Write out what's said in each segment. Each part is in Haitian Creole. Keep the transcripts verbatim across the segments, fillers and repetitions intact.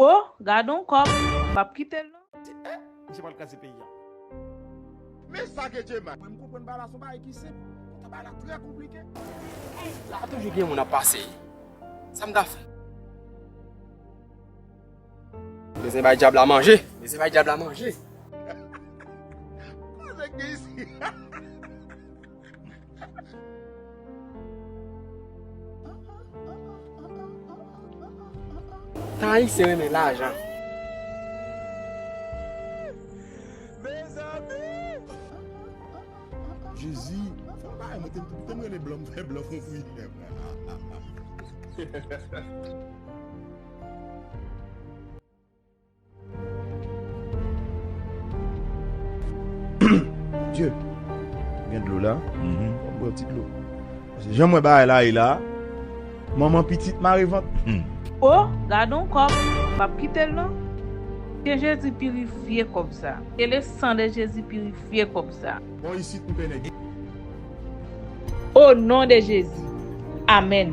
Oh, gade yon kòb. M p ap kite l non. Misye pral kraze peyi a. Men sa ke Djema. Mwen, m konprann bagay la, se yon bagay ki senp. Poutan bagay la trè konplike. La toujou gen moun ap pase. Sa m ta fè? Bezwen bay dyab la manje. Bezwen bay dyab la manje. Koze ki isi. Tan Ayisyen renmen lajan. Mezanmi! Jezi, fò m bay mwen te m rele blan, m fè blan fon fwi. Dye, gen dlo la. Fò m bwè yon ti dlo. Paske jan m wè bagay la ye la, manman pitit mare vant. Oh, gade yon kòb. M p ap kite l non. Ke Jezi pirifye kòb sa. Ke le sang de Jésus pirifye kòb sa. Bon, isit m pè nèg. O non de Jezi. Amèn.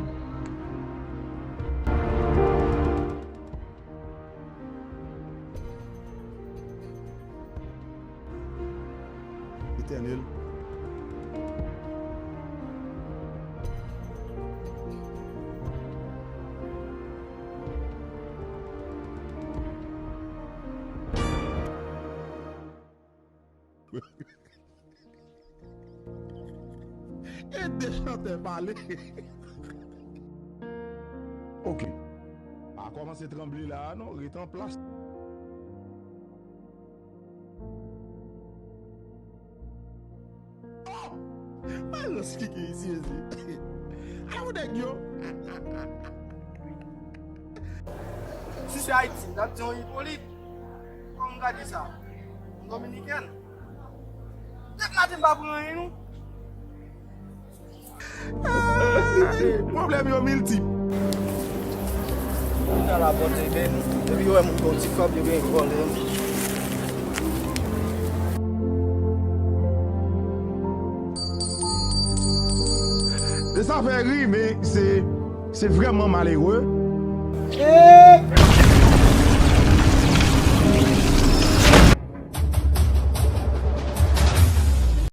Etènèl. Ede chantè pale. Ok. Pa kòmanse tranble la a non, ret an plas. Oh! Malans ki gen isi, isi. Ala yon nèg yo. Si se Ayiti, m t ap di yon Ipolit. Kòman m ka di sa? Yon Dominikèn. Depi maten m pa pran anyen non. Pwoblèm yo miltip. Moun nan la pòte beni. Depi yo wè moun gon ti kòb, yo gen vòlè. E sa fè ri, men se, se vrèman malere.